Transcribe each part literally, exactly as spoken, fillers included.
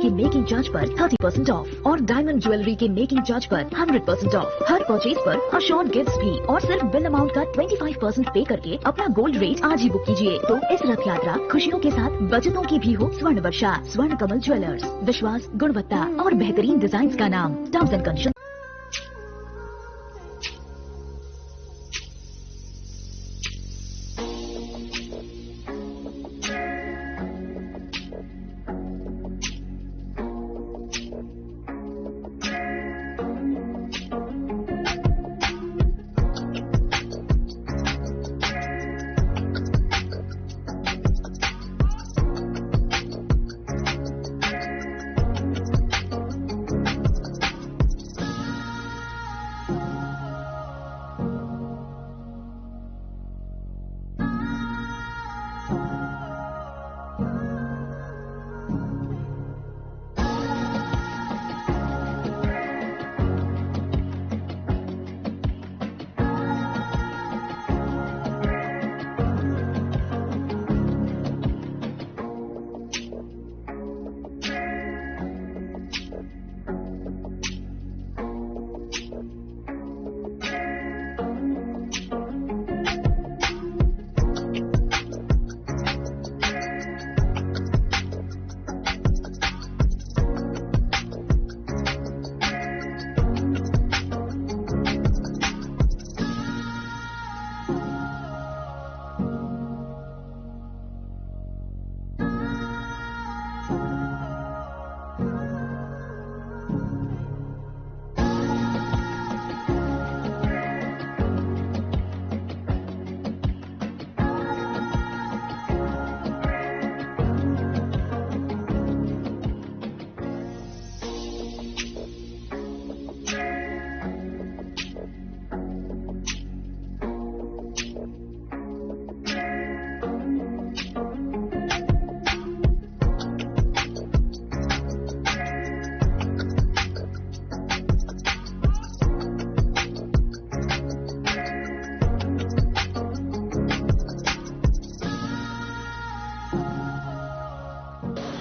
की making charge पर thirty percent of और डायमंड ज्वेलरी के मेकिंग चार्ज पर हंड्रेड परसेंट ऑफ। हर परचेज पर अश्योर्ड गिफ्ट्स भी और सिर्फ बिल अमाउंट का ट्वेंटी फ़ाइव परसेंट पे करके अपना गोल्ड रेट आज ही बुक कीजिए। तो इस रथ यात्रा खुशियों के साथ बचतों की भी हो। स्वर्ण वर्षा, स्वर्ण कमल ज्वेलर्स, विश्वास, गुणवत्ता और बेहतरीन डिजाइन का नाम। Terms and condition.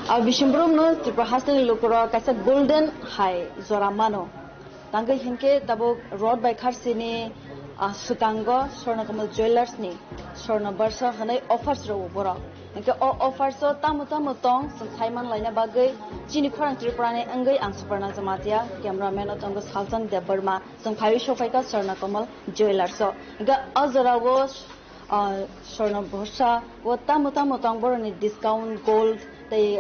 Abo bising borokno Tripura hasteni lukurok kaisa golden hai jora mano. Tangwi hinkhe tabuk road bai kharsini, ah, swkango Swarna Kamal Jewellers ni Swarna Barsa hwnwi offers rwo borok. Hinkhe o offers o tamo tamo tong chwng saiman laina bagwi chini khorang Tripura ni wngwi ang Suparna Jamatia, cameraman o tongo Salchand Debbarma, chwng phaiwi sokphaikha Swarna Kamal Jewellers o. Hinkhe o jorao ah, Swarna Bhorsa o tamo tamo tong borokni discount gold tei,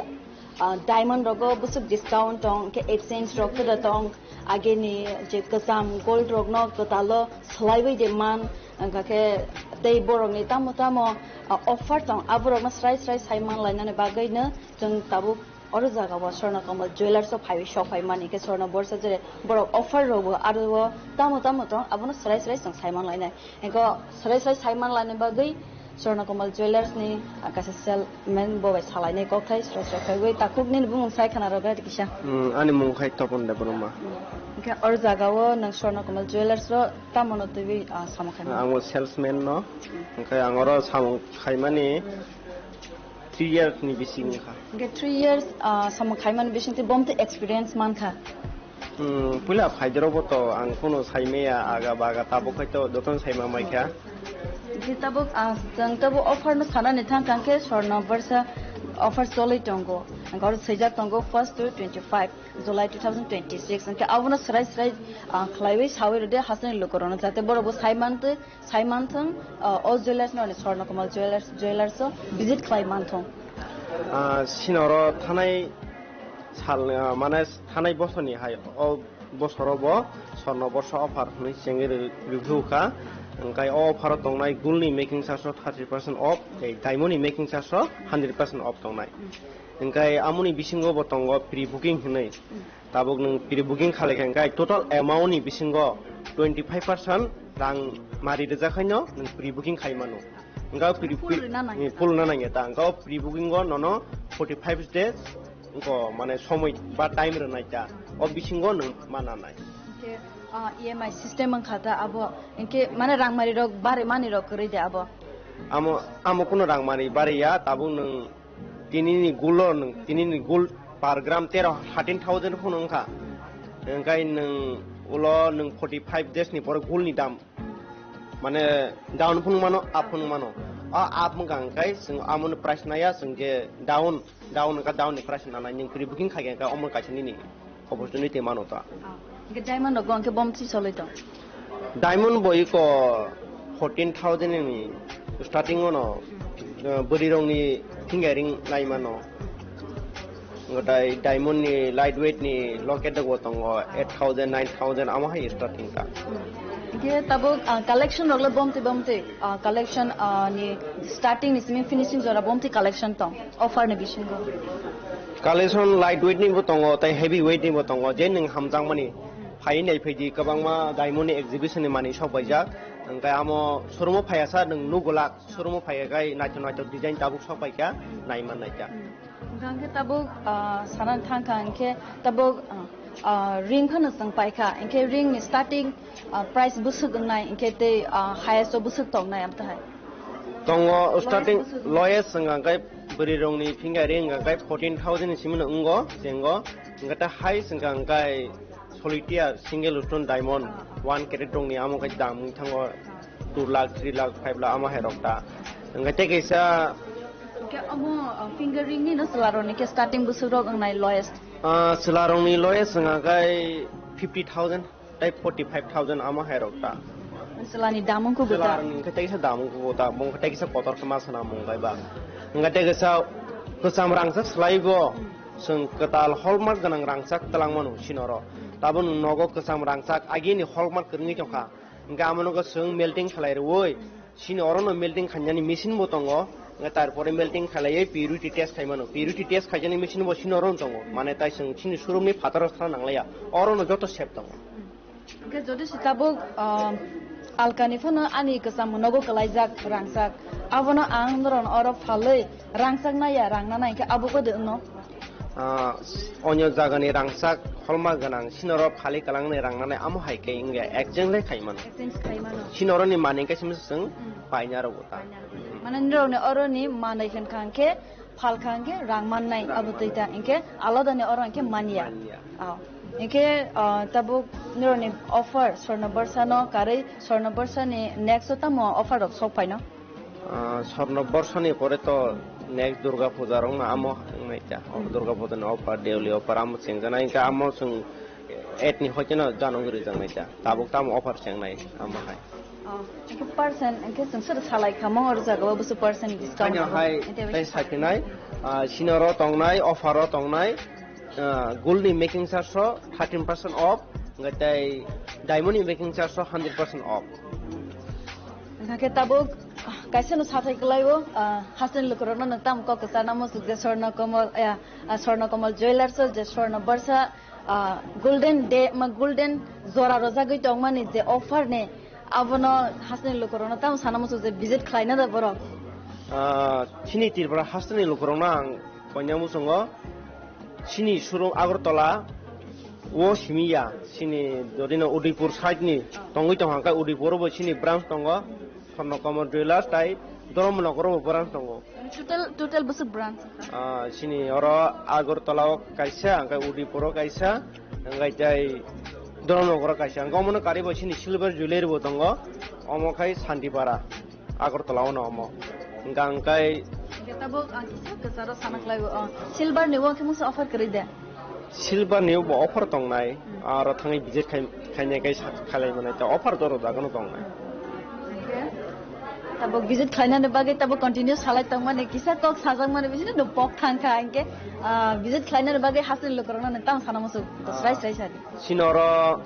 ah, diamond rogo bwswk discount tong, khe exchange rok kwda tong, ageni je kwcham gold rokno kwtalo swlaiwi de man, wngkha khe tei borokni tamo tamo, ah, offer tong, aborokno srai srai sai man lainani bagwino chwng tabuk Oro jaga o Swarna Kamal Jewellers o phaiwi sok phai mani khe Swarna Borsa jere borok offer rogo aro o tamo tamo tong abono srai srai chwng saiman lainai. Eko srai srai saiman lainai bagwi Swarna Kamal Jewellers ni, ah, kaisa salesman bo bai salainai kokthai srai srai phaiwi takhuk nini bumung sai khana rwgwi kisa. Hmm, ani mung khai Topon Debbarma. Hwnkhe oro jaga o nwng Swarna Kamal Jewellers o tamo no twiwi, ah, samung khaimani? Ang bo salesman no. Hwnkhe ang oro samung khaimani. Three years ni bisingo kha. Hwnkhe three years, ah, samung khaimani bisingtwi bomtwi experience mankha? Hmm, puila phaidoro bo to ang kuno saimaya aga baga tabuk khai to jotono saima maikha. Hwnkhe tabuk, ah, chwng tabuk offer no sanani thang thang khe Swarna Borsa offer choli tongo. Hwnkhe oro swijak tongo first to twenty five July two thousand twenty six. Hwnkhe abono srai srai, ah, khlaiwi sawi rwdi hasteni lukurokno jate borokbo sai mantwi. Sai manthung, ah, o jewellers no, Swarna Kamal Jewellers, Jewellers o visit khlai manthung. Ah, sinoro thanai sal, ah, mane thanai bosorni hai o bosoro bo Swarna Borsa offer hwnwi chengwi rw-, rwphikha. Hwnkhe o offer o tongnai gold ni making charge o thirty percent off, tei diamond ni making charge o hundred percent off tongnai. Hwnkhe amoni bisingo bo tongo pre-booking hwnwi. Tabuk nwng pre-booking khalai kha, hwnkhe total amount ni bisingo twenty five percent rang mari rijak haino nwng pre-booking khai mano. Hwnkhe pre-, full rwna nangya ta? Full rwna nangya ta. Hwnkhe o pre-booking o nono forty five days wngkha, mane somoi ba time rwnai ta. O bisingo nwng ma nanai. Hwnkhe, ah, E M I system wngkha ta abo? Hwnkhe mane rang mari rok bari mani rok kwrwi de abo? Amo, amo kuno rang mari bari ya, tabuk nwng Tinini gold o nwng, tinini gold Per gram tero thirteen thousand phano wngkha. Hwnkhe nwng ulo nwng forty five days ni pore gold ni dam. Mane down phano mano, up phano mano. A up wngkha hwnkhe chwng amoni price naya, chwng je down, down wngkha, down ni price nanai, nwng pre booking khaikha hwnkhe omo kaisa nini opportunity mano ta. Hwnkhe diamond rok bo hwnkhe bom si soloi tong? Diamond bo iko fourteen thousand ni starting ono, uh, bwrwi rokni finger ring lai mano. Gotai diamond ni light weight ni locket rok bo tongo eight thousand, nine thousand amo hai starting ta. Hwnkhe tabuk, ah, collection rok le bomti bomti, ah, collection, ah, ni starting ni simi finishing jora bomti collection tong offer ni bisingo? Collection light weight ni bo tongo, tai heavy weight ni bo tongo, je nwng hamjakmani. Phai nai phaidi kwbangma diamond ni exhibition ni manwi sok paijak. Hwnkhe amo showroom o phaiya sa nwng nugulak, showroom o phaiya khai naithok naithok design tabuk sok paikha, nai man naikha. Hwnkhe tabuk, ah, sana thangkha hwnkhe tabuk, ah, ah, ring phano chwng paikha, hwnkhe ring ni starting, ah, price bwswk wngnai, hwnkhe tei, ah, highest o bwswk tongnai amtahai? Tongo starting lowest wngkha hwnkhe bwrwi rokni finger ring hwnkha hwnkhe fourteen thousand ni simi no wngo, chengo, hwnkhe tei highest wngkha hwnkhe solitaire single stone diamond one carat rokni amo khe dam wngwi thango two lakh, three lakh, five lakh amo hai rok ta. Hwnkhe tei kaisa Hwnkhe omo, uh, finger ring ni no chwla rokni khe starting bwswk rok wngnai lowest? Ah, chwla rokni lowest wngkha khe fifty thousand tei forty five thousand amo hai rok ta. Chwla ni dam wngkho Chwla gota. Rokni khe tei kisa dam wngkho gota, bo wngkha tei kisa kotor khe ma sana mung bai ba. Hwnkhe tei kisa kwcham rangchak swlai bo. Chwng kwtal hallmark gwnang rangchak twlang mano sinoro. Tabuk nwng nogo kwcham rangchak agini hallmark kwrwngwi tongkha. Hwnkhe amo nogo chwng melting khlai rwui, sini oro no melting khainani machine bo tongo. Hwnkhe tarpore melting khlaiwi purity test khai mano. Purity test khaijani machine bo sini oro no tongo. Mane tai chwng sini showroom ni phataro thana nanglaiya. Oro no joto sep tongo. Hwnkhe jodi se tabuk, ah, alkani phano ani kwcham nogo kwlaijak rangchak, abono ang norokno oro phalwi rangchak naiya, rang nanai hwnkhe abo kodi wngno? Ah, onyo jagani rangchak holma gwnang, sinoro phali kwlangni rang nanai, amo hai khe wngya exchange lai khai mano. Exchange khai mano. Sinoroni manwi khe simi chwng Hmm. paina rwgo ta. Paina rwgo. Mane norokni oroni manwi hwnkha hwnkhe, phalkha hwnkhe rang mannai, Rang abo twi ta hwnkhe aladani oro hwnkhe manya. Manya. Ah. Hwnkhe, ah, tabuk norokni offer Swarna Barsano karwi Swarna Barsani next o tamo offer rok sok phaino? Ah, Swarna Barsani pore to next Durga Puja rok no amo wngnai ta. Oh, Durga Puja ni offer, Deoli offer amo chengjanai, hwnkhe amo chwng eight ni hoite no January rijak nai ta. Tabuk tamo offer chengnai amo hai. Oh, hwnkhe percent, hwnkhe chwng sir salai kha mo oro jaga o busu percent discount Haino abo. Hai Hwnkhe tei sakhinai, ah, sinoro tongnai, offer o tongnai, ah, gold ni making charge o thirteen percent off, hwnkhe tei diamond ni making charge o hundred percent off. Hwnkhe tabuk kaisa no sathai kwlai o, ah, hasteni lukurokno nwng tamo kok kwcharna muchuk je Swarna Kamal, ya, ah, Swarna Kamal Jewellers o je Swarna Barsa, ah, golden day, ma, golden jora rojagwi tongmani je offer ni, abono hasteni lukurokno tamo sana muchuk je visit khlaina da borok? Ah, chini Tripura hasteni lukurokno ang koinai muchungo, chini showroom Agartala o simi ya, chini jodino Udaipur side ni tongwi tongkha, hwnkhe Udaipur o bo chini branch tongo, Swarna Kamal Jewellers tai Dharmanagar o bo branch tongo. Total, total bwswk branch? Ah, chini oro Agartala o kaisa, hwnkhe Udaipur o kaisa, hwnkhe tei Dharmanagar o kaisa. Hwnkhe omono karwi bo chini Silver Jewellery bo tongo, omo khai Santipara, Agartala o no omo. Hwnkhe ang khai Hwnkhe tabuk ang kisa kwcharo sana khlai o, oh, silver ni o khe mungsa offer kwrwi de? Silver ni bo offer tongnai, aro thangwi visit khai, khainai kai sa-, khalai manai ta offer jora jaga no tongnai. Tabuk visit khlainani bagwi tabuk continue salai tongmani kisa kok sajakmani bisingtwi no pok thangkha hwnkhe, ah, visit khlainani bagwi hasteni lukurokno nwng tamo sana muchuk srai srai sadi. Sinoro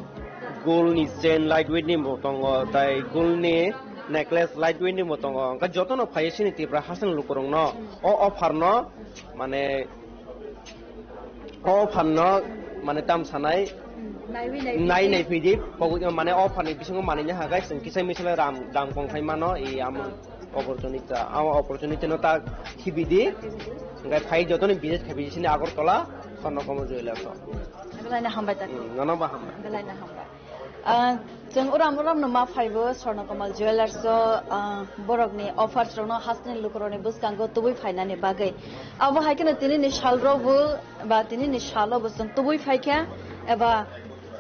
gold ni chain light weight ni bo tongo, tai gold ni necklace light weight ni bo tongo. Hwnkhe jotono phaiwi sini Tripura hasteni lukurokno o offer no mane o phanno mane tam sanai Naiwi nai nai nai phidi pogwi mane o phanni bisingo manwi hagai chwng kisa misale ram dam kong khai mano i amo opportunity amo opportunity no ta khibidi ngai phai jotoni visit khabi sini Agartala Swarna Kamal Jewellers o. Belai na hambai ta. Hmm, nono ba hambai. Belai na hambai. Ah, chwng uram uram no ma phaibo Swarna Kamal Jewellers o, ah, borok ni offers rok no hasteni lukurok ni bwskango tubui phainani bagwi. Abo hai kheno tini ni sal rok bo ba tini ni salo bo chwng tubui phaikha eba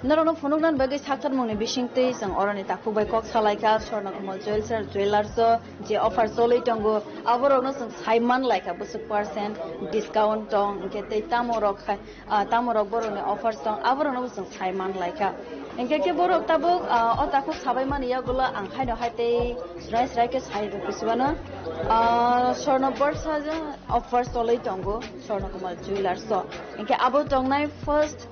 norok no phunuknani bagwi sakthar mung ni bising twi chwng oro ni takhuk bai kok salai kha Swarna Kamal Jewellers, Jewellers o je offer cholwi tongo abo rok no chwng sai man lai kha bwswk percent discount tong hwnkhe tei tamo rok khai ah, tamo rok borok ni offers tong, abo rok no bo chwng sai man lai kha. Hingke khe borok tabuk, ah, o takhuk sabai mani yagulo ang haino hai tei srai srai khe sai rw phi sibano. Ah, Swarna Borsa je offers cholwi tongo, Swarna Kamal Jewellers o. Hingke abo tongnai first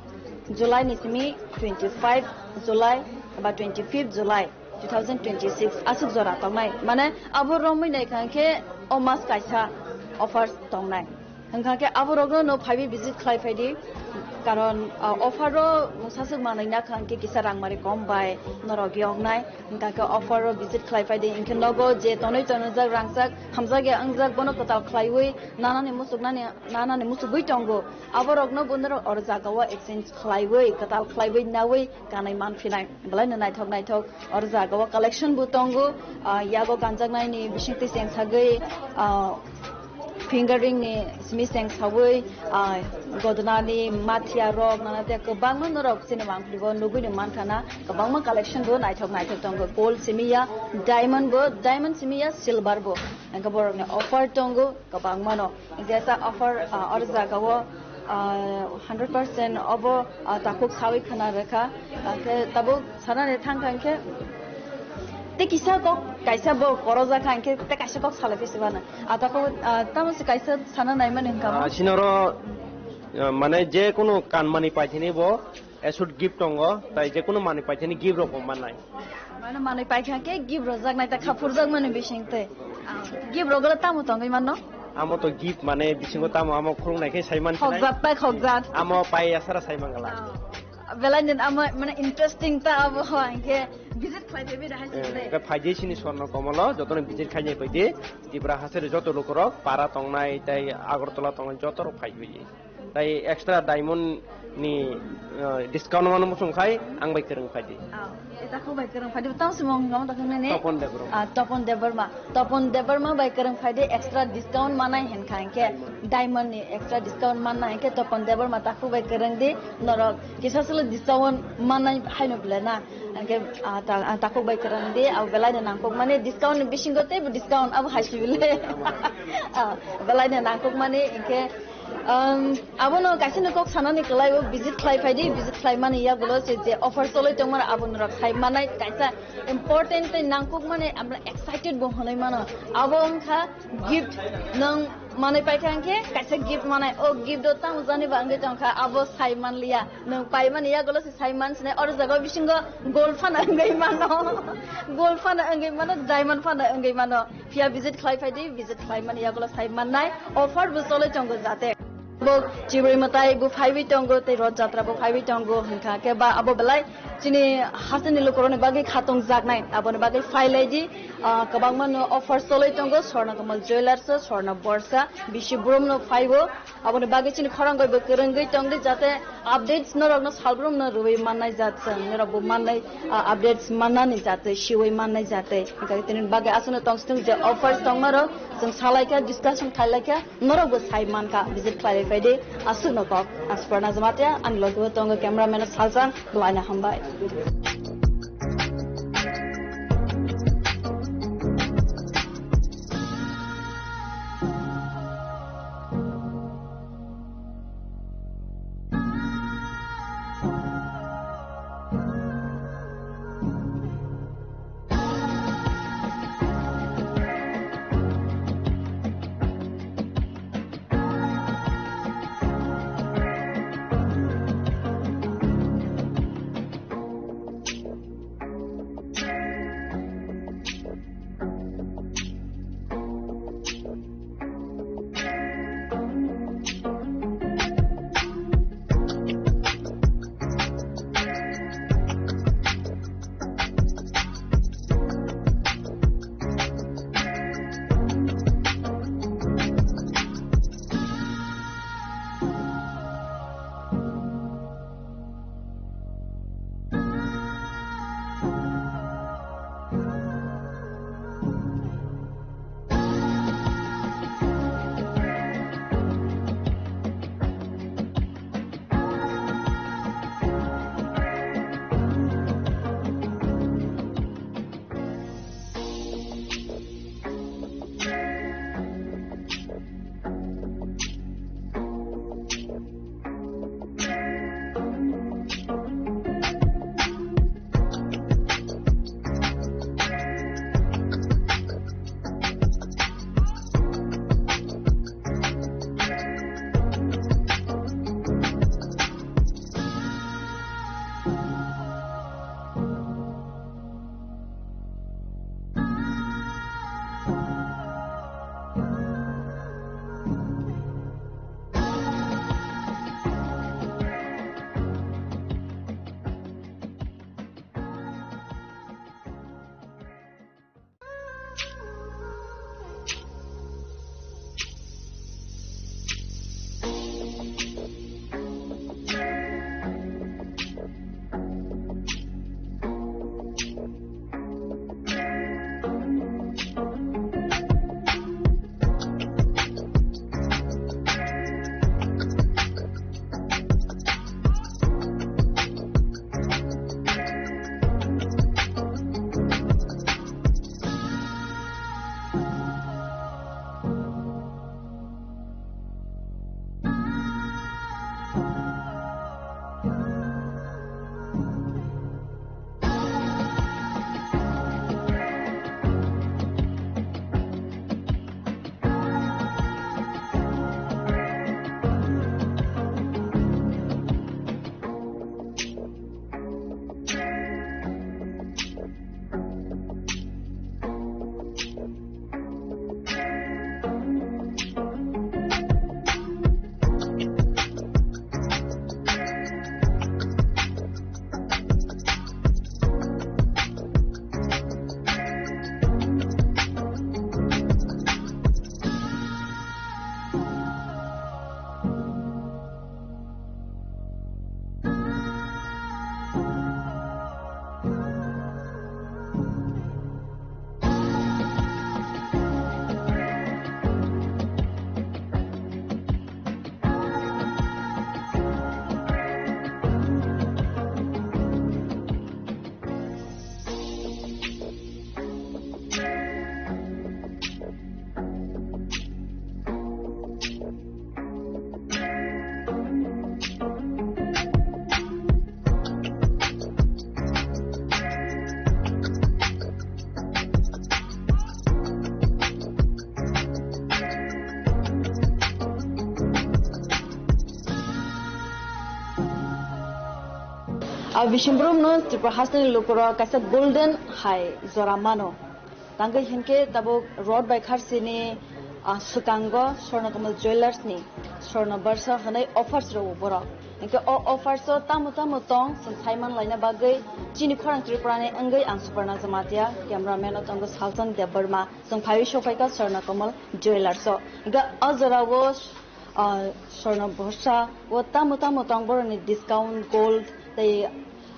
July ni simi twenty five July ba twenty fifth July two thousand twenty six aswk jora tongnai. Mane abo romwi nai kha khe o mas kaisa offers tongnai. Hwnkha khe aborokno no phaiwi visit khlai phaidi, karon, ah, offer o mungsaswk manwi nakha hwnkhe kisa rangmari kom bai norok yoknai, hwnkha khe offer o visit khlai phaidi, hwnkhe nogo je tonwi tonjak rangchak hamjakya wngjak bono kwtal khlaiwi nanani muchuknani, nanani muchugwi tongo, aborokno bo norok oro jagao exchange khlaiwi kwtal khlaiwi naui kanwi manphinai. Belai no naithok naithok oro jaga o collection bo tongo, ah, yago ganjaknai ni bising twi cheng sagwi, ah, fingering ni simi cheng sawi, ah, godna ni mathia rok nana te kwbangma norok chini mangpili bo nugwi no mankha na kwbangma collection bo naithok naithok tongo gold simi ya diamond bo diamond simi ya silver bo hwnkhe borok ni offer tongo kwbangma no. Jesa offer, ah, oro jaga o, ah, hundred percent obo, ah, takhuk sawi khwna rwkha. Ah, khe tabuk sanani thangkha hwnkhe tei kisa kok kaisa bo korojak kha hwnkhe tei kaisa kok salai phi sibana. Ah, takhuk, ah, tamo se kaisa sana naimani hwnkha mo? Ah, sinoro, ah, mane je kunu kanmani paithini bo aswk gift tongo, tai je kunu manwi paithani gift rok bo mannai. Mane manwi paikha khe gift rojak nai ta kha phurjak mani bising tei. Gift rok le tamo tongwi manno? Amo to gift mane bisingo tamo amo khurung nai khe sai man khe nai. Khokjat tai khokjat. Amo pai asara sai mangala. Belai nin amo mane interesting ta abo ho angkhe visit khlai de bida hai Eh, sile. Ka phaidi sini Swarna Kamal o, jotono visit khainai phaidi, Tripura hasere joto lukurok, para tongnai, tai Agartala tongnai, joto rok phai phaidi. Tai extra diamond ni, eh, discount mano muchung khai ang bai kwrwng phaidi. Ah, eta ko bai kwrwng phaidi, tamo se mong ngam ta khungnai ne? Topon Debbarma. Ah, Topon Debbarma. Topon Debbarma bai kwrwng phaidi extra discount manai hen kha hwnkhe diamond ni extra discount manna hwnkhe Topon Debbarma takhuk bai kwrwng di norok kisa silo discount manai haino bwle na hwnkhe, ah, ta-, ah, takhuk bai kwrwng di abo belai no nangkuk mani discount ni bisingo teibo discount abo hai si bwle. Ah, belai no nangkuk mani hwnkhe Um, abono kaisa ni kok sanani kwlai o visit khlai phaidi, visit khlai mani yagulo se je offer choloi tongmani abo norok sai manai kaisa important tei nangkuk mani amra excited bo hwnwi mano. Abo wngkha gift nwng manwi paikha hwnkhe kaisa gift manai. O gift o tamo jani ba wngwi tongkha abo sai manliya. Nwng paimani yagulo se sai man sinai oro jaga bisingo gold phano wngwi mano. Gold phano wngwi mano, diamond phano wngwi mano. Phiya visit khlai phaidi, visit khlai mani yagulo sai mannai offer bo choloi tongo jate. Bo chibrwi mwtai bo phaiwi tongo tei Roth Jatra bo phaiwi tongo hwnkha khe ba abo belai chini hasteni lukurokni bagwi khatungjaknai aboni bagwi phailaidi, ah, kwbangma no offer choloi tongo Swarna Kamal Jewellers o Swarna Borsa bisi brumno phaibo. Aboni bagwi chini khorang bai bo kwrwngwi tongdi jate updates norokno salbrumno rwui mannai jat chwng norokbo mannai, ah, updates mannani jatwi siui mannai jatwi. Hwnkhe tini bagwi aswkno tongsitung je offers tongmarok chwng salaikha, discussion khailaikha, norokbo sai mankha, visit khlaiwi phaidi aswkno kok. Ang Suparna Jamatia, ani logibo tongo cameraman Salsang, bwlaino hambai. A Bishimbrum no Tripura hasteni lukuro kaisa golden hai jora mano. Tangwi hinkhe tabuk road bai kharsini, ah, swkango Swarna Kamal Jewellers ni Swarna Barsa hwnwi offers rwo borok. Hinkhe o offers o tamo tamo tong chwng saiman laina bagwi chini khorang Tripura ni wngwi ang Suparna Jamatia, cameraman o tongo Salchand Debbarma, chwng phaiwi sokphaikha Swarna Kamal Jewellers o. Hinkhe o jorao ah, Swarna Bhorsa o tamo tamo tong borokni discount gold tei,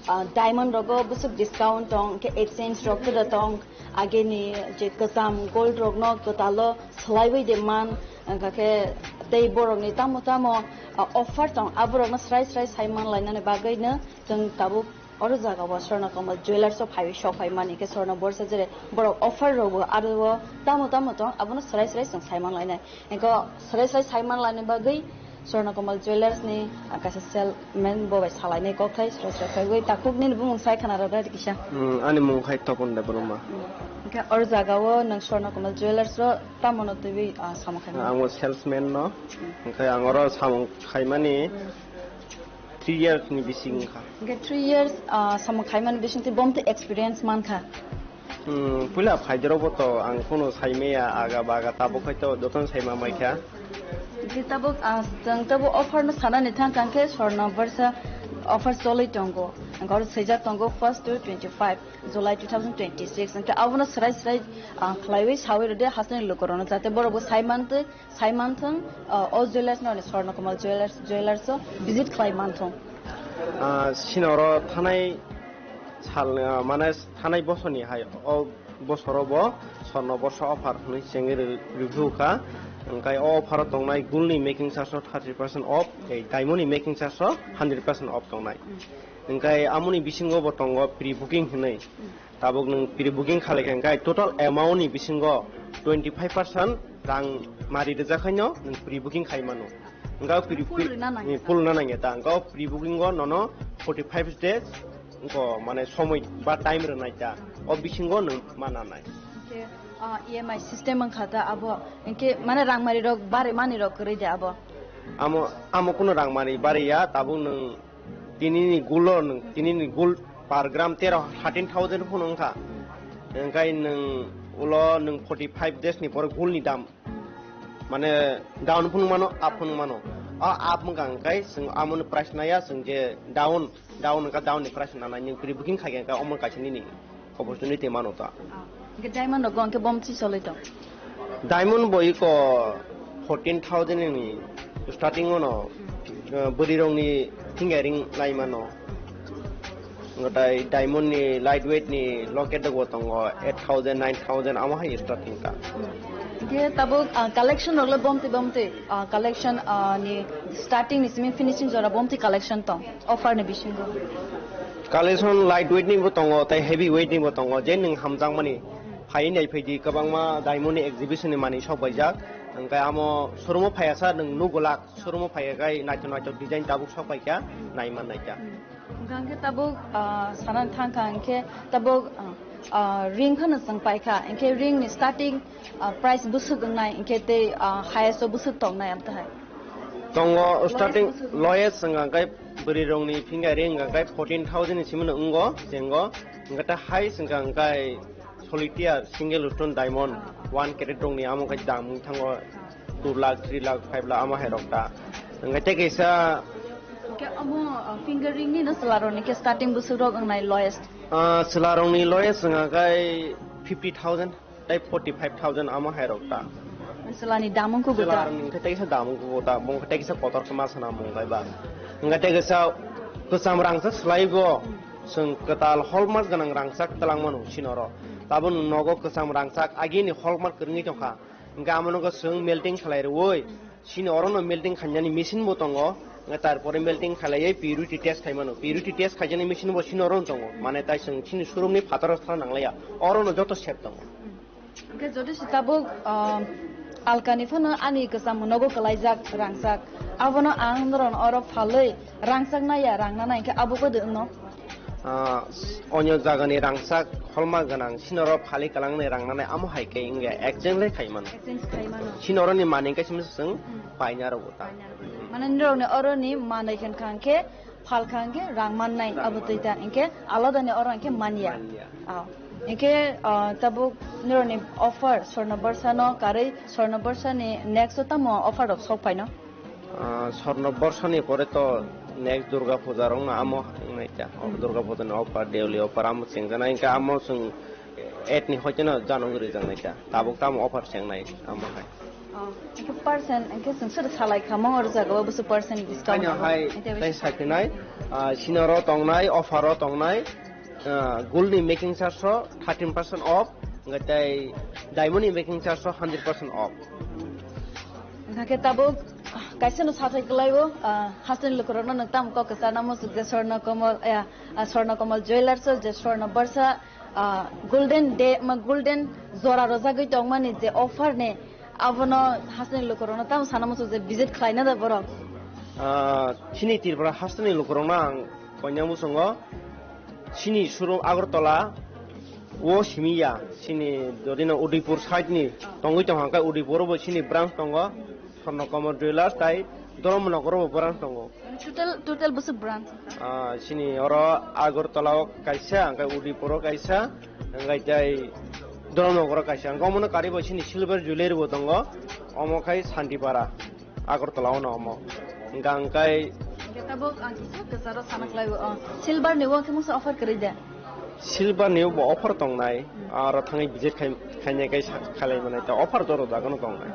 ah, diamond rogo bwswk discount tong, hwnkhe exchange rok kwda tong, ageni je kwcham gold rokno kwtalo swlaiwi de man, wngkha khe tei borokni tamo tamo, ah, offer tong, aborokno srai srai sai man lainani bagwino chwng tabuk oro jaga o Swarna Kamal Jewellers o phaiwi sok phai mani khe Swarna Bhorsa jere borok offer rogo aro o tamo tamo tong abono srai srai chwng sai man lainai. Eko srai srai saiman lani bagwi Swarna Kamal Jewellers ni, ah, kaisa salesman bo bai salainai kokthai srai srai phaiwi takhuk nini bumung sai khana rwdi kisa. Hmm, ani mung khai Topon Debbarma. Hwnkhe oro jaga o nwng Swarna Kamal Jewellers ro tamo no twiwi, ah, samung khai mano? Ang bo salesman no. Hwnkhe ang oro samung khaimani three years ni bising kha. Hwnkhe three years, ah, samung khaimani bising twi bomtwi experience mankha? Hmm, puila phaidoro bo to ang kheno saimaya aga baga tabuk hai to jotono saima maikha. Hwnkhe tabuk, ah, chwng tabuk offer no sanani thang kha khe Swarna Bhorsa offer cholwi tongo. Hwnkhe oro swijak tongo first to twenty five July two thousand twenty six. Hwnkhe abono srai srai, ah, khlaiwi sawi rwdi hasteni lukurokno jate borokbo sai mantwi. Sai manthung, ah, o jewellers no, Swarna Kamal jewellers, jewellers o visit khlai manthung. Ah, sini oro thanai sal, ah, mane thanai bosorni hai o bosoro bo Swarna Bhorsa offer hwnwi chengwi rw-, rwphukha. Hwnkhe o offer o tongnai gold ni making charge o thirty percent off, tei diamond ni making charge o hundred percent off tongnai. Hwnkhe amoni bisingo bo tongo pre booking hwnwi. Tabuk nwng pre booking khalai kha, hwnkhe total amount ni bisingo twenty five percent rang mari rijak haino nwng pre booking khai mano. Hwnkhe pre, full rina nang. Full rina nangya ta. Hwnkhe pre booking o nono forty five days wngkha mane somoi ba time rwnai ta. O bisingo nwng ma nanai. Hwnkhe, ah, E M I system wngkha ta abo. Hwnkhe mane rang mari rok bare mani rok kwrwi de abo. Amo, amo kuno rang mari bare ya, tabuk nwng Tinini gold o nwng, tinini gold per gram tero, thirteen thousand phano wngkha. Hwnkhe nwng ulo nwng forty five days ni pore gold ni dam. Mane down phano mano, up phano mano. O up wngkha hwnkhe chwng amoni price naiya, chwng je down, down wngkha, down ni price nanai, nwng pre booking khai khe omo kaisa nini. Opportunity mano ta. Ah, hwnkhe diamond rok hwnkhe bom si soloi tong? Diamond bo iko fourteen thousand ni starting ono, eh, bwrwi rokni finger ring lai mano. Ngotai diamond ni light weight ni locket rok bo tongo eight thousand, nine thousand amo hai starting ta. Hwnkhe tabuk, ah, collection rok le bomti bomti, ah, collection, ah, ni starting ni simi finishing jora bomti collection tong? Offer ni bisingo. Collection light weight ni bo tongo, tei heavy weight ni bo tongo, je nwng hamjakmani. Phai nai phai di, kwbangma diamond ni exhibition ni manwi sok paijak. Hwnkhe amo showroom o phaiya sa nwng nugo lak, showroom o phaiya khai naithok naithok design tabuk sok paikha, nai man naikha. Hwnkhe hwnkhe tabuk, ah, sana thang kha, hwnkhe tabuk, ah, ah, ring phano chwng paikha, hwnkhe ring ni starting, ah, price bwswk wngnai, hwnkhe tei, ah, highest o bwswk tongnai amtwi hai? Tongo starting lowest wngkha khe bwrwi rokni finger ring wngkha khe fourteen thousand ni simi no wngo, chengo. Wngkha tei highest wngkha khe solitaire single stone diamond one carat rokni amo khe dam wng thango two lakh, three lakh, five lakh amo hai rok ta. Wngkha tei kaisa Hwnkhe omo, ah, finger ring ni no chwla rokni khe starting bwswk rok wngnai lowest? Ah, chwla rokni lowest wngkha khe fifty thousand. Tei forty five thousand amo hai rok ta. Chwlani dam wngkha Chwla gota. Rok wngkha tei kisa dam wngkha gota, bo wngkha tei kisa kotor khe ma sana mung bai ba. Wngkha tei kisa kwcham rangchak swlai bo, chwng kwtal hallmark gwnang rangchak twlang mano sini oro. Tabuk nwng nogo kwcham rangchak agini hallmark kwrwngwi tongkha. Wngkha amo no chwng melting khlai rwui, Sini oro no melting khainani machine bo tongo, wngkha tarpore melting khailaiwi purity test khai mano. Purity test khaijani machine bo sini oro no tongo. Mane tai chwng sini showroom ni phataro thang nanglaiya. Oro no joto set tongo. Hwnkhe jodi se tabuk, ah, alkani phano ani kwcham nogo kwlaijak rangchak. Abono ang norokno oro phalwi rangchak naiya, rang nanai hwnkhe abo koi de wngno? Ah, onyo jagani rangchak holma gwnang, sinoro phali kwlangnai rang nanai, amo hai khe wngya exchange lai khai mano. Exchange khai mano. Sinoroni manwi khe simi swng Hmm. paina rwgo ta. Paina rwgo. Mane norokni oroni manwi khe wngkha hwnkhe Phalkha hwnkhe rang mannai abo twi ta, hwnkhe aladani oro hwnkhe manya. Manya. Ah. Hwnkhe, ah, tabuk nironi offer Swarna Barsa no karwi Swarna Barsa ni next o tamo offer rok sok phaino? Ah, Swarna Barsa ni pore to next Durga Puja rok no amo wngnai ta. Oh, Hmm. Durga Puja ni offer, Deoli offer amo chengjanai, hwnkhe amo chwng eight ni hoite no January rwjaknai ta. Tabuk tamo offer chengnai amo hai. Oh, hwnkhe percent, hwnkhe chwng soto salai kha mong oro jaga o busu percent discount Haino abo. Hai Hwnkhe tai sakhinai, ah, sino ro tongnai, offer ro tongnai, ah, gold ni making charge so thirteen percent off, hwnkhe tai diamond ni making charge so hundred percent off. Hwnkhe tabuk kaisa no sathai kwlai o, ah, hasteni lukurokno nwng tamo kok kwcharna muchuk je Swarna Kamal, ya, ah, Swarna Kamal Jewellers o je Swarna Barsa, ah, golden day, ma, golden jora rwjagwi tongmani je offer ni, abono hasteni lukurokno tamo sana muchuk je visit khlaina da borok? Ah, chini Tripura hasteni lukurokno ang koinai muchungo, chini showroom Agartala o simi ya, chini jodino Udaipur side ni tongwi tongkha, hwnkhe Udaipur o bo chini branch tongo, Swarna Kamal Jewellers tai Dharmanagar o bo branch tongo. Total, total bwswk branch? Ah, chini oro Agartala o kaisa, hwnkhe Udaipur o kaisa, hwnkhe tai Dharmanagar o kaisa. Hwnkhe omono karwi bo chini Silver Jewellery bo tongo, omo khai Santipara, Agartala o no omo. Hwnkhe ang khai Hwnkhe tabuk ang kisa kwcharo sana khlai o. Oh, silver ni o khe mungsa offer kwrwi de? Silver ni bo offer tongnai, aro thangwi visit khai, khainai kai sa-, khalai manai ta offer joro jaga no tongnai.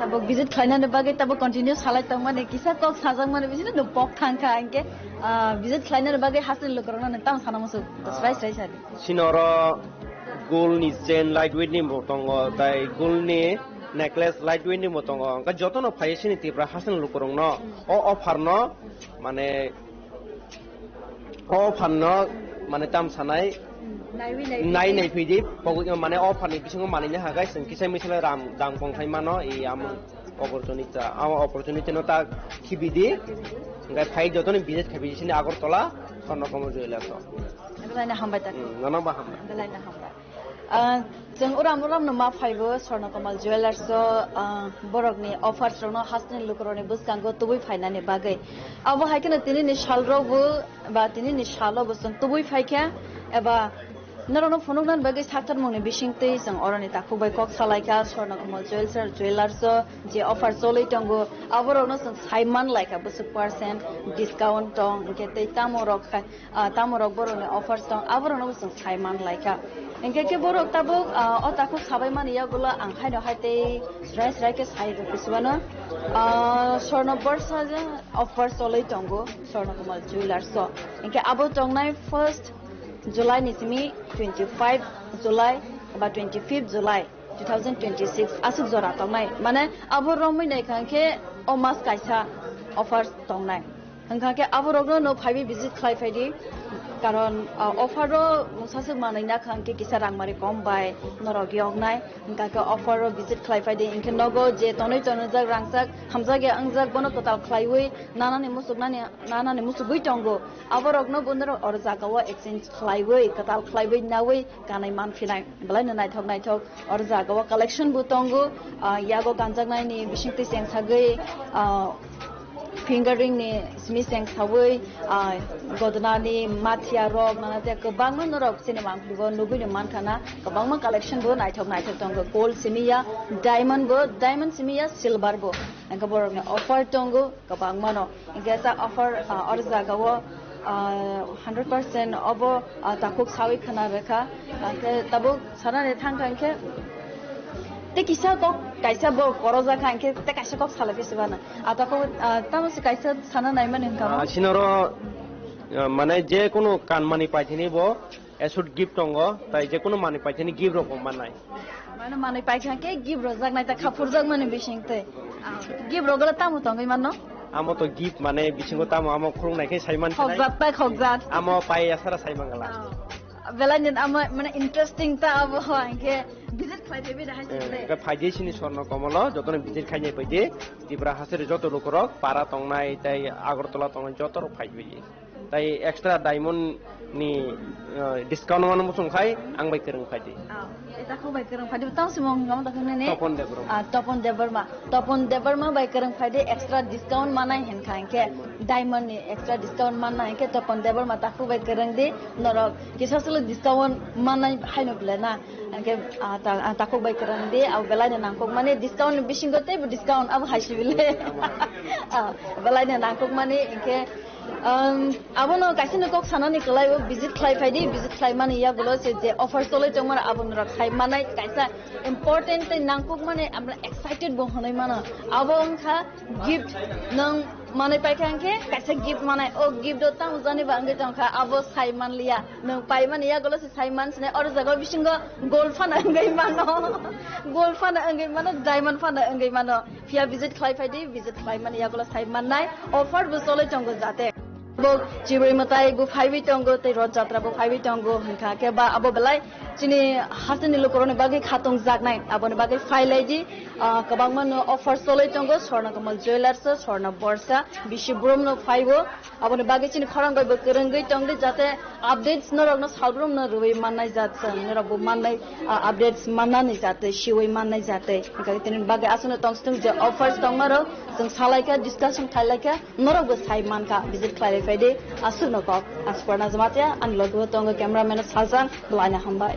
Tabuk visit khlainani bagwi tabuk continue salai tongmani, kisa kok sajakmani bisino no pok thangkha, hwnkhe, ah, visit khlainani bagwi hasteni lukurokno nwng tamo sana muchuk? Ah. Srai srai sadi. Sini oro gold ni chain lightweight ni bo tongo, tai gold ni necklace lightweight ni bo tongo. Hwnkhe jotono phai sini Tripura hasteni lukurokno o offer no, mane, o offer no, mane, tam sanai, Naiwi nai nai nai phidi, pogwi, mane, o offer ni bisingo manina hagai, chwng kisa misala ram dang pong khai mano, i amo opportunity, amo opportunity no ta khibidi, hwnkhe phai jotoni visit khaibidi sini Agartala, Swarna Kamal Jewellers o. Belai no hambai ta. Hmm, nono bo hambai. Belai no hambai. Ah, chwng uram uram no ma phaibo Swarna Kamal Jewellers o, ah, borokni offers rokno hasteni lukurokni bwskango tubui phainani bagwi. Abo hai kheno tinini salrok bo ba tinini salo bo chwng tubui phaikha eba norokno phunuknani bagwi sakthar mungni bisingtwi chwng oroni takhuk bai kok salaikha. Swarna Kamal Jewellers, Jewellers o je offer cholwi tongo, aborokno chwng sai manlaikha, bwswk percent discount tong, hwnkhe tei tamo rok khai, ah, tamo rok borokni offers tong, aborokno bo chwng sai manlaikha. Hwnkhe khe borok tabuk, ah, o takhuk sabai mani yagulo ang haino hai tei srai srai khe sai rwkhe chuano, ah, Swarna Barsa je offer cholwi tongo Swarna Kamal Jewellers o. Hwnkhe abo tongnai first July ni simi twenty five July ba twenty fifth July two thousand twenty six aswk jora tongnai. Mane abo romwi naikha khe o mas kaisa offer tongnai. Hwnkha khe aborokno no phaiwi visit khlai phaidi. Karon, ah, offer o mungsaswk manwi nakha hwnkhe kisa rangmari kom bai norok yoknai. Hwnkha khe offer o visit khlai phaidi. Hwnkhe nogo je tonwi tonjak rangchak hamjakya wngjak bono kwtal khlaiwi nanani muchuknani, nanani muchugwi tongo. Aborokno bo norok oro jagao exchange khlaiwi, kwtal khlaiwi nawi kanwi manphinai. Belai no naithok naithok oro jagao collection bo tongo. Ah, yago ganjaknaini bisingtwi chengsagwi, ah, fingering ni simi chengsawi, ah, godnani mathiya rok nana te kwbangma norok chini mangpili bo nugwi no mankhana. Kwbangma collection bo naithok naithok tongo. Gold simi ya, diamond bo, diamond simi ya, silver bo. Hwnkhe borokni offer tongo kwbangma no. Hwnkhe sa offer, ah, oro jagao, ah, hundred percent obo, ah, takhuk sawi khwna rwkha. Hwnkhe tabuk sanani thangkha hwnkhe tei kisa kok kaisa bo korojakha hwnkhe tei kaisa kok salai phi sibana. Ah, takhuk, ah, tamo se kaisa sana naimani hwnkha mo? Ah, sinoro, ah, mane je kunu kanmani paithini bo aswk gift tongo, tai je kunu manwi paithini gift rok bo mannai. Mane manwi paikha khe gift rwjaknai ta khaphurjakmani bisingtwi. Ah, gift rok le tamo tongwi manno? Amo to gift mane bisingo tamo amo khulungnai khe sai mankha. Khokjat ta khokjat. Amo pai asara sai mangala. Ah, belai nin amo mane interesting ta abo hwnkhe visit khlai thaibi da hai. Eh, sini. Hwnkhe phaidi sini Swarna Kamal o jotono visit khainai phaidi Tripura hasteni joto lukurok para tongnai tai Agartala tongnai joto rok phaibi. Tai extra diamond ni, eh, discount mano muchung khai ang bai kwrwng phai di. Ah, eta kho bai kwrwng phai di, tang simong hingam ta khone ne? Topon Debbarma. Ah, Topon Debbarma. Topon Debbarma bai kwrwng phai di, extra discount manai hinkha hinkhe diamond ni extra discount manai hinkhe Topon Debbarma ta kho bai kwrwng di norok kisa solo discount manai haino bwle na. Hinkhe, ah, ta-, ah, takhuk bai kwrwng di, abo belai no nangkuk mani discount ni bisingo teibo discount abo hai si bile. Ah, belai no nangkuk mani hinkhe, um, abono kaisa no kok sanani kwlai o visit khlai phai di, visit khlai mani yagulo se je offer choloi tongmani abo norok sai manai kaisa important tei nangkuk mani amra excited bo hwnwi mano. Abo wngkha gift nwng manwi paikha hinkhe kaisa gift manai. O gift o tamo jani ba wngwi tongkha abo sai manliya. Nwng paimani yagulo se sai man sinai, oro jaga bisingo gold phano wngwi mano, gold phano wngwi mano, diamond phano wngwi mano. Phiya visit khlai phai di, visit khlai mani yagulo sai mannai, offer bo choloi tongo jate. Bo Chibrwi mwtai bo phaiwi tongo, tei Roth Jatra bo phaiwi tongo, hinkha khe ba abo belai chini hasteni lukurokni bagwi khatung jaknai, aboni bagwi phai lai di. Ah, kwbangma no offer choloi tongo, Swarna Kamal Jewellers, Swarna Borsa, bisi brum no phaibo. Aboni bagwi chini khorang bai bo kwrwngwi tongdi, jate updates norokno salbrumno rwui mannai jat chwng, norokbo mannai, ah, updates mannani jate, siui mannai jate. Hinkhe tini bagwi aswkno tongthung je offers tongmarok chwng salaikha, discussion khlaikha, norokbo sai mankha, visit khlai phai di, aswkno kok. Ang Suparna Jamatia, ani logibo tongo cameraman Saljang, belai no hambai.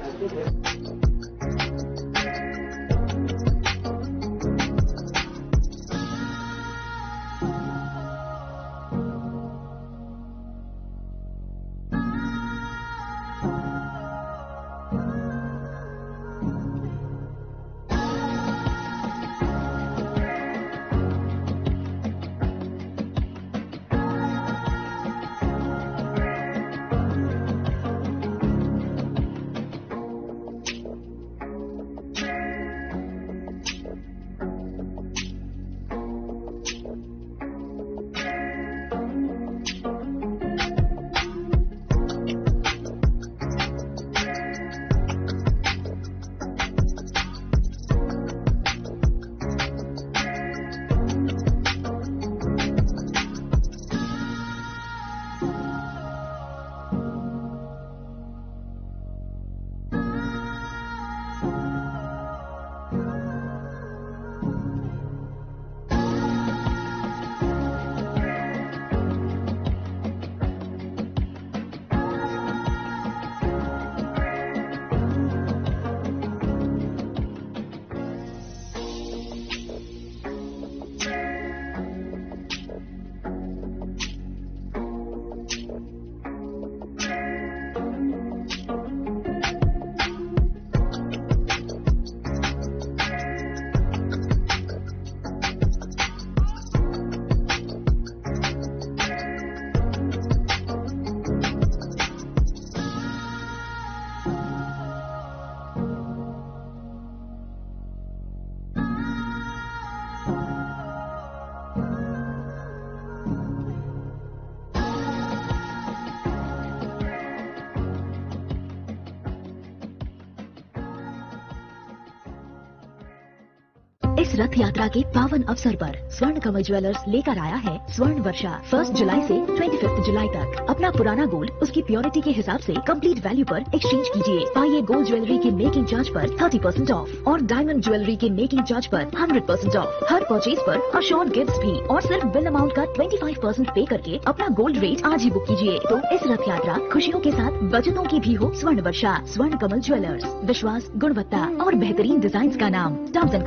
इस रथ यात्रा के पावन अवसर पर स्वर्ण कमल ज्वेलर्स लेकर आया है स्वर्ण वर्षा। फर्स्ट जुलाई से ट्वेंटी फिफ्थ जुलाई तक अपना पुराना गोल्ड उसकी प्योरिटी के हिसाब से कंप्लीट वैल्यू पर एक्सचेंज कीजिए। पाइए गोल्ड ज्वेलरी के मेकिंग चार्ज पर थर्टी परसेंट ऑफ और डायमंड ज्वेलरी के मेकिंग चार्ज पर हंड्रेड परसेंट ऑफ। हर परचेज पर अश्योर्ड गिफ्ट्स भी और सिर्फ बिल अमाउंट का ट्वेंटी फ़ाइव परसेंट पे करके अपना गोल्ड रेट आज ही बुक कीजिए। तो इस रथ यात्रा खुशियों के साथ बचतों की भी हो स्वर्ण वर्षा। स्वर्ण कमल ज्वेलर्स, विश्वास, गुणवत्ता और बेहतरीन डिजाइन का नाम। Terms and